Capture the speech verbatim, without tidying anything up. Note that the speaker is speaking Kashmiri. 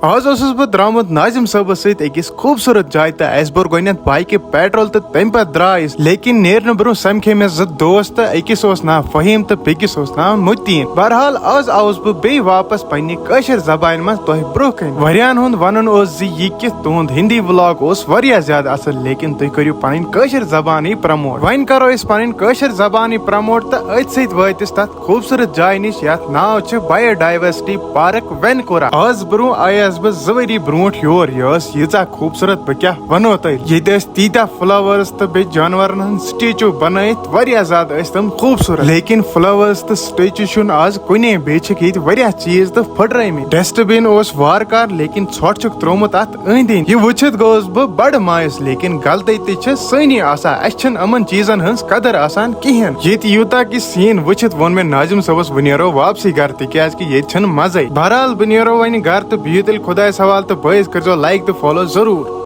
آز اوسُس بہٕ درٛامُت ناظم صٲبس سۭتۍ أکِس خوٗبصوٗرت جایہِ تہٕ اَسہِ بوٚر گۄڈٕنٮ۪تھ بایکہِ پیٹرول تہٕ تَمہِ پتہٕ درٛاے أسۍ۔ لیکن نیرنہٕ برٛونٛہہ سمکھے مےٚ زٕ دوست، تہٕ أکِس اوس ناو فہیٖم تہٕ بیٚکِس اوس ناو متین۔ بہرحال، آز آوُس بہٕ بیٚیہِ واپس پننہِ کٲشِر زبانہِ منٛز تۄہہِ برٛونٛہہ کنہِ۔ واریاہن ہُنٛد ونُن اوس زِ یہِ کہِ تُہُنٛد ہندی ولاگ اوس واریاہ زیادٕ اصل، لیکن تُہۍ کٔرِو پنٕنۍ کٲشِر زبانٕے پرموٹ۔ وۄنۍ کرو أسۍ پنٕنۍ کٲشِر زبانٕے پرموٹ تہٕ أتھۍ سۭتۍ وٲتۍ أسۍ تتھ خوٗبصوٗرت جایہِ نِش یتھ ناو چھِ بایو ڈائیورسٹی پارک وینکورا۔ آز برونٛہہ آیس بہٕ زٕ ؤری برونٛٹھ یور، یہِ ٲس ییٖژاہ خوٗبصوٗرت، بہٕ کیٛاہ ونو تۄہہِ۔ ییٚتہِ ٲسۍ تیٖتیٛاہ فلاورز تہٕ بیٚیہِ جانورن ہٕنٛدۍ سٹیچو بنٲیِتھ، واریاہ زیادٕ ٲسۍ تِم خوٗبصوٗرت۔ لیکن فلاورز تہٕ سٹیچو چھُنہٕ آز کُنے، بیٚیہِ چھِکھ ییٚتہِ واریاہ چیٖز تہٕ پھٕٹرٲومٕتۍ۔ ڈسٹ بن اوس وارٕ کار، لیکن ژھۄٹھ چھُکھ ترٛوومُت اتھ أنٛدۍ أنٛدۍ۔ یہِ وٕچھِتھ گوٚوس بہٕ بڑٕ مایوس، لیکن غلطی تہِ چھِ سٲنی آسان، اسہِ چھِنہٕ یِمن چیٖزن ہٕنٛز قدر آسان کِہیٖنۍ۔ ییٚتہِ یوٗتاہ کہِ سین وٕچھِتھ ووٚن مےٚ ناظم صٲبس، وۄنۍ نیرو واپسٕے گرٕ، تِکیازِ کہِ ییٚتہِ چھِنہٕ مزے۔ بہرحال، بہٕ نیرو وۄنۍ گرٕ تہٕ بِہِو تیٚلہِ خۄدایس حوالہٕ تہٕ بٲیِس کٔرۍزیو لایک تہٕ فالو ضروٗر۔